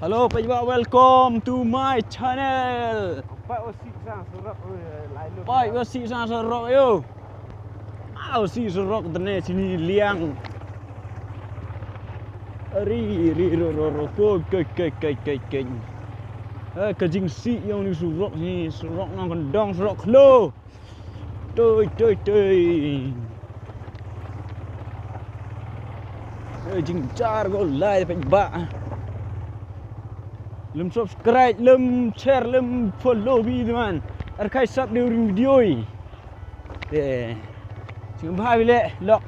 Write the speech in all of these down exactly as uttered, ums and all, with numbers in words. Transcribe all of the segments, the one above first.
Hello, peit wa, welcome to my channel. Peit wa sih sang surok, eh, lai luk. Peit wa sih sang surok yo. Au, sih surok tene sini liang. Ri, ri, ro, ro, ro, ko, ke, ke. Eh, ka jingsih yong ni surok ni, surok nang kendong, surok khlo. Tui, tui, tui. Eh, jingjar ko lai peit wa. Lym subscribe, lym share, lym follow video man. Ar khai sap de u ring video i. Eh. Sing bha bile lok.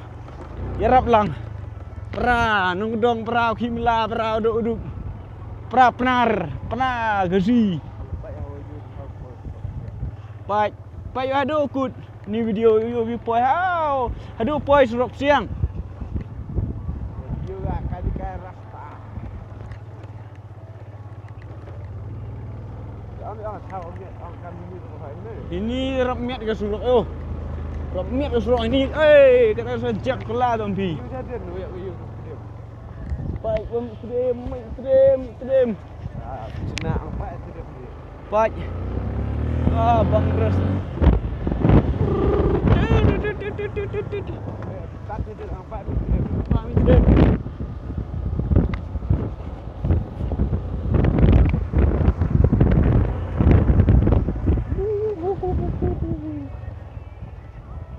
Yarap lang. Pra, nongdong pra, khimla pra, do, do. Pra, pnar, pra, gaji. Peit. Peit hadooh kut ni video yo, wi poi hau. Hadooh poi surok siang. Ini rap miat ka surok yo. Rap miat ka surok ini. Eh, kata sa jak pela dong phi. Peit, peit, peit, peit. Peit. Ah, bang res.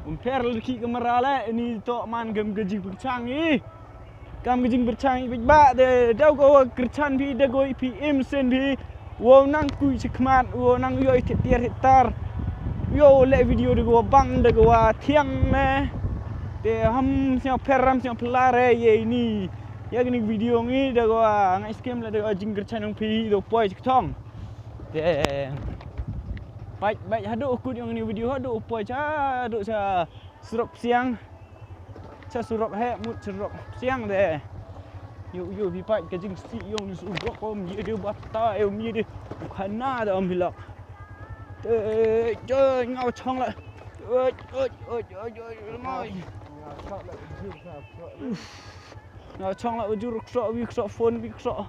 Um, pher leh ki kamera le, ini toh man kam ka jingpyrchang i. Kam ka jingpyrchang i bit ba de, daw ko kyrchan phi, da ko i phi im sen phi. Wow nang kui chi khmat, wow nang yoi thied tiar thied tar. Yow le video da ko bang, da ko thiang ne. Te ham sñiaw pher, ham sñiaw phylla re ye ini. Ya kini video ngi da ko ngai skhem le da ko jingkyrchan yong phi, da poi chi thong. Te. Peit, peit, hadooh kut yong ini video, hadooh poi cha, hadooh cha surok siang. Cha surok heh, mut surok siang de. Yo, yo, phi peit ka jingsih yong ni surok, um ye de batai, um ye de khana da um bilak. Te, te, ngaw chong la. Oi, oi, oi, oi, oi, oi. Ngaw chong la, ujur kso, wi kso phone, wi kso.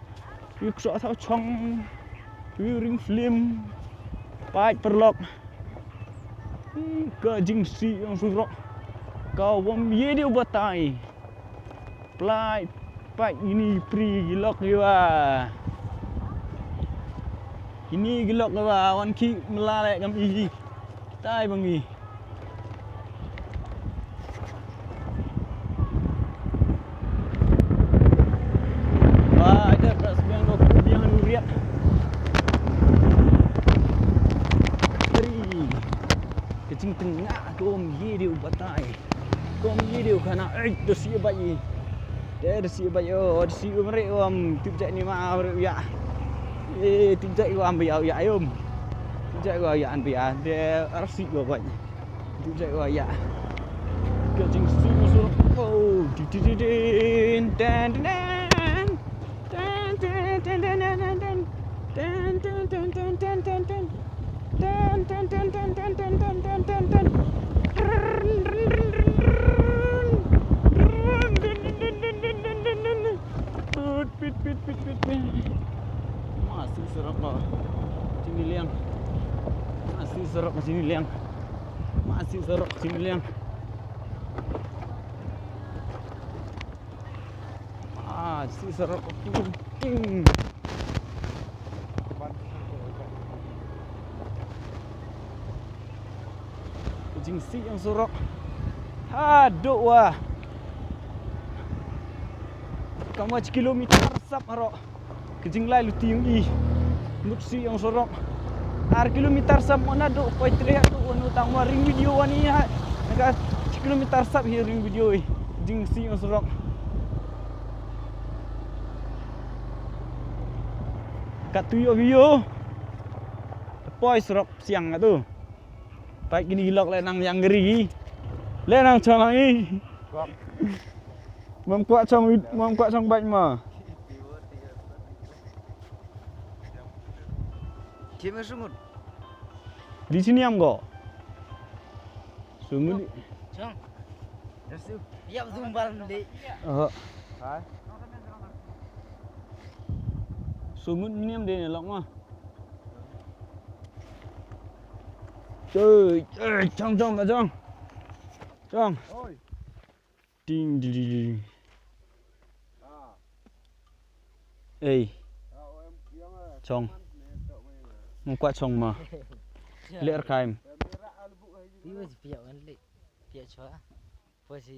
Wi kso thaw chong. Wi ring film. Peit paralok. Ka jingsih yong surok. Ka wom ye de u batai. Plai, peit ini pri ki lok ki wa. Ini ki lok ki wa, wan ki mela le kam i. Tai bang i. Wa, ite pras biang dok biang nuriak. Ri. Ka jingtengah ko wom ye de u batai. Ko wom ye de u khana, eh, da sih bait i. Te da sih bait o, da sih u mre o, um, tip jait ni ma mre u ya. Eh, tip jait wa am ya, ya yom. Tip jait wa ya an ya. Te ar sih wa bait. Tip jait wa ya. Ka jingsih ma surok. Oh, di, di, di, din, dan, dan, dan. Tan, tan, tan, tan, tan, tan. Tan, tan, tan, tan, tan, tan, tan. Tan, tan, tan, tan, tan, tan, tan, tan, tan. Rrrn, rrrn, rrrn, rrrn. Rrrn, dun, dun, dun. Pit, pit, pit, pit, pit, pit. Masih surok ko. Sini liang. Masih surok ko sini liang. Masih surok ko sini liang. Ah, sih surok ko king. Jingsih yong surok. Hadooh wa. Kam wa chi kilometer sap harok. Ka jinglai luti yong i. Mut sih yong surok. Ar kilometer sap mo na dooh poi tre dooh wa nu tang wa ring video wa ni ha. Na ka kilometer sap hi ring video i. Jingsih yong surok. Ka tu yo video. Poi surok siang ka tu. Pait kini ki lok le nang yang gri. Le nang chong lang i. Mom kwah chong, mom kwah chong bait ma. Chim sungut. Di sini am ko. Sungut. Chong. Rasu. Yap zoom bal di. Oh. Hai. Tu mut miniam de ne lok ma. Choi, choi, chong, chong, chong. Chong. Oi. Ding, ding, ding, ding. Ah. Ei. Ah, em, yang, eh, chong. Man, ne, tok, wei, wei. Mung kwah chong ma. Ler kaim. Em, berak, ah, lebuk, eh, pia, pia, wan, le. Pia, chwa. Pua si.